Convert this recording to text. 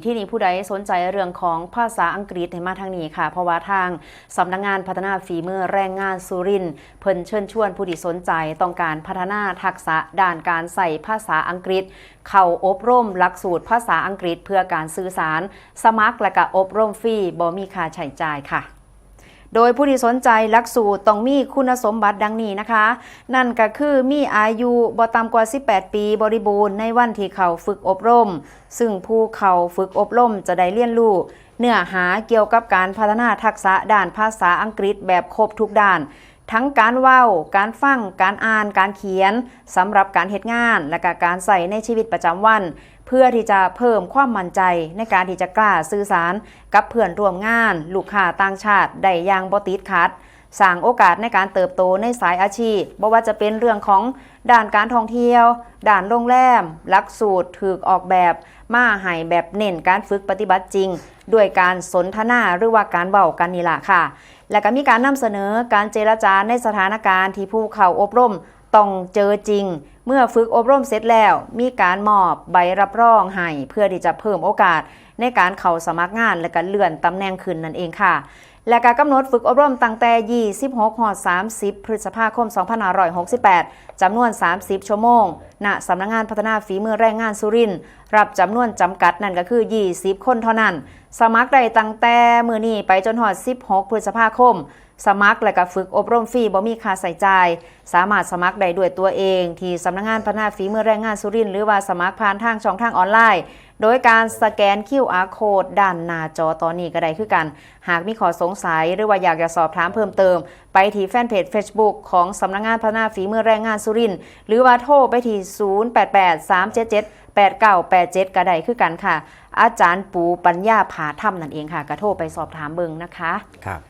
ທີ່ນີ້ຜູ້ໃດສົນໃຈເລື່ອງຂອງພາສາອັງກฤດໃຫ້ມາທາງນີ້ຄ່ະ ເພາະວ່າທາງສຳນັກງານພັດທະນາຝີມືແຮງງານສຸລິນ ເພິ່ນເຊີນຊວນຜູ້ທີ່ສົນໃຈຕ້ອງການພັດທະນາທັກສະດ້ານການໃຊ້ພາສາອັງກฤດ ເຂົ້າອົບຮົມຫຼັກສູດພາສາອັງກະລິດເພື່ອການສື່ສານ, ສະໝັກ ແລະກະອົບຮົມຟຣີ ບໍ່ມີຄ່າໃຊ້ຈ່າຍຄ່ະ. ໂດຍຜູ້ທີ່ສົນໃຈຫຼັກສູດຕ້ອງມີຄຸນນະສົມບັດດັ່ງນີ້ນະຄະ, ນັ້ນກະຄືມີອາຍຸບໍ່ຕ່ຳກວ່າສິບແປດປີບໍລິບູນໃນວັນທີ່ເຂົ້າຝຶກອົບຮົມ, ຊຶ່ງຜູ້ເຂົ້າຝຶກອົບຮົມຈະໄດ້ຮຽນຮູ້ເນື້ອຫາກ່ຽວກັບການພັດທະນາທັກສະດ້ານພາສາອັງກະລິດແບບຄົບທຸກດ້ານ, ທັງການເວົ້າ, ການຟັງ, ການອ່ານ, ການຂຽນ, ສຳລັບການເຮັດງານ ແລະກະການໃຊ້ໃນຊີວິດປະຈຳວັນ ເພື່ອທີ່ຈະເພີ່ມຄວາມໝັ້ນໃຈໃນການທີ່ຈະກ້າສື່ສານກັບເພື່ອນຮ່ວມງານ, ລູກຄ້າຕ່າງຊາດໄດ້ຢ່າງບໍ່ຕິດຂັດ, ສ້າງໂອກາດໃນການເຕີບໂຕໃນສາຍອາຊີບ, ບໍ່ວ່າຈະເປັນເລື່ອງຂອງດ້ານການທ່ອງທ່ຽວ, ດ້ານໂຮງແຮມ, ຫຼັກສູດຖືກອອກແບບມາໃຫ້ແບບເນັ້ນການຝຶກປະຕິບັດຈິງ ດ້ວຍການສົນທະນາ ຫຼືວ່າການເວົ້າກັນນີ້ລະຄ່ະ. ແລະກະມີການນຳສະເໜີການເຈລະຈາໃນສະຖານະການທີ່ຜູ້ເຂົ້າອົບຮົມ ຕ້ອງເຈີຈິງ. ເມື່ອຝຶກອົບຮົມເສັດແລ້ວ ມີການມອບໃບຮັບຮອງໃຫ້ ເພື່ອທີ່ຈະເພີ່ມໂອກາດໃນການເຂົ້າສະໝັກງານ ແລະກະເລື່ອນຕຳແໜ່ງຂຶ້ນນັ້ນເອງຄ່ະ. ແລະກະກຳນົດຝຶກອົບຮົມຕັ້ງແຕ່ ຊາວຫົກ ຮອດ ສາມສິບ ພຶດສະພາຄົມ ສອງພັນຫ້າຮ້ອຍຫົກສິບແປດ ຈຳນວນ ສາມສິບ ຊົ່ວໂມງ ນະສຳນັກງານພັດທະນາຝີມືແຮງງານສຸລິນ ຮັບຈຳນວນຈຳກັດ ນັ້ນກະຄື ຊາວຄົນເທົ່ານັ້ນ. ສະໝັກໄດ້ຕັ້ງແຕ່ມື້ນີ້ໄປຈົນຮອດ ຊາວຫົກ ພຶດສະພາຄົມ. ສະໝັກ ແລະກະຝຶກອົບຮົມຟຣີ ບໍ່ມີຄ່າໃຊ້ຈ່າຍ. ສາມາດສະໝັກໄດ້ດ້ວຍຕົວເອງ ທີ່ສຳນັກງານພັດທະນາຝີມືແຮງງານສຸລິນ ຫຼືວ່າສະໝັກຜ່ານທາງຊ່ອງທາງອອນລາຍ ໂດຍການສະແກນຄິວອາໂຄດດ້ານໜ້າຈໍຕອນນີ້ກະໄດ້ຄືກັນ. ຫາກມີຂໍ້ສົງໄສ ຫຼືວ່າຢາກຈະສອບຖາມເພີ່ມເຕີມ ໄປທີ່ແຟນເພຈເຟສບຸກຂອງສຳນັກງານພັດທະນາຝີມືແຮງງານສຸລິນ ຫຼືວ່າໂທໄປທີ່ ສູນແປດແປດ ສາມເຈັດເຈັດ ແປດເກົ້າແປດເຈັດ ກະໄດ້ຄືກັນຄ່ະ. ອາຈານປູປັນຍາ ຜາທຳ ນັ້ນເອງຄ່ະ ກະໂທໄປສອບຖາມເບິ່ງນະຄະ. ຄັບ